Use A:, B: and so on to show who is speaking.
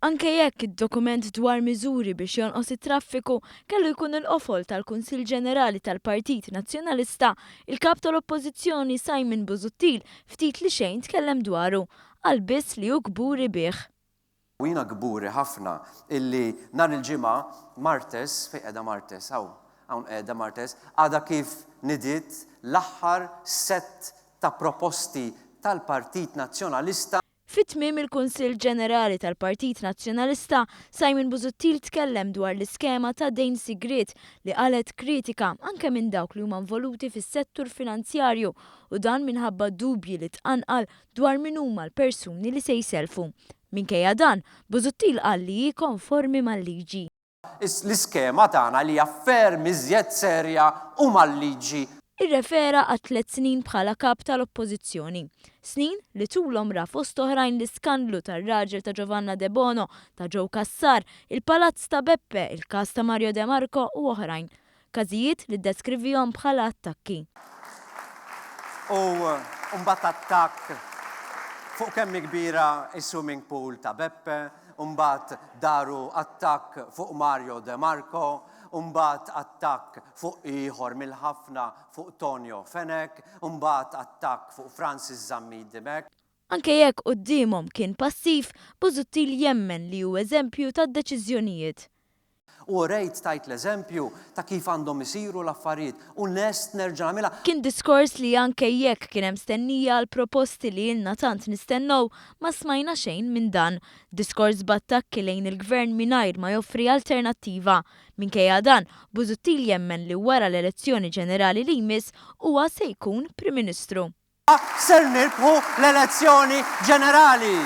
A: Anke jekk id-dokument dwar miżuri biex jonqos it-traffiku kellu jkun il-qofol tal-Kunsill Ġenerali tal-Partit Nazzjonalista, il-Kap tal-Oppożizzjoni Simon Busuttil ftit li xejn tkellem dwaru. Qal biss li hu kburi bih.
B: U jiena kburi ħafna illi nhar il-Ġimgħa Martes, fejn qiegħda Martes? Hawn, hawn qiegħda Martes, għadha kif nidiet l-aħħar sett ta' proposti tal-Partit Nazzjonalista.
A: Fi tmiem il-Kunsill Ġenerali tal-Partit Nazzjonalista, Simon Busuttil tkellem dwar l-iskema ta' dejn sigriet li qalgħet kritika anke minn dawk li huma involuti fis-settur finanzjarju u dan minħabba dubji li tqanqal dwar min huma l-persuni li se jsellfu. Minkejja dan, Busuttil qal li hi konformi mal-liġi.
B: L-iskema tagħna li hija ferm iżjed serja u mal-liġi.
A: Irrefera għat-tlett snin bħala Kap tal-Oppożizzjoni. Snin li tulhom ra fost oħrajn l-iskandlu tar-raġel ta' Giovanna Debono, ta' Joe Cassar, il-palazz ta' Beppe, il-każ ta' Mario De Marco u oħrajn. Każijiet li ddeskrivihom bħala attakki.
B: U mbagħad attakk fuq kemm hi kbira s-swimming pool ta' Beppe, u mbagħad daru attakk fuq Mario De Marco, u mbagħad attakk fuq ieħor mill-ħafna fuq Tonio Fenech, u mbagħad attakk fuq Francis Zammit Dimech.
A: Anke jekk quddiemhom kien passiv, Busuttil jemmen li hu eżempju tad-deċiżjonijiet.
B: U urejt tajt l-eżempju ta' kif għandhom isiru l-affarijiet u lest nerġa' nagħmilha.
A: Kien diskors li anke jekk kien hemm stennija għal proposti li ilna tant nistennew, ma smajna xejn minn dan. Diskors b'attakki lejn il-Gvern mingħajr ma joffri alternattiva. Minkejja dan, Busuttil jemmen li wara l-elezzjoni ġenerali li jmiss huwa se jkun Prim Ministru.
B: Ser nirbħu l-elezzjoni ġenerali!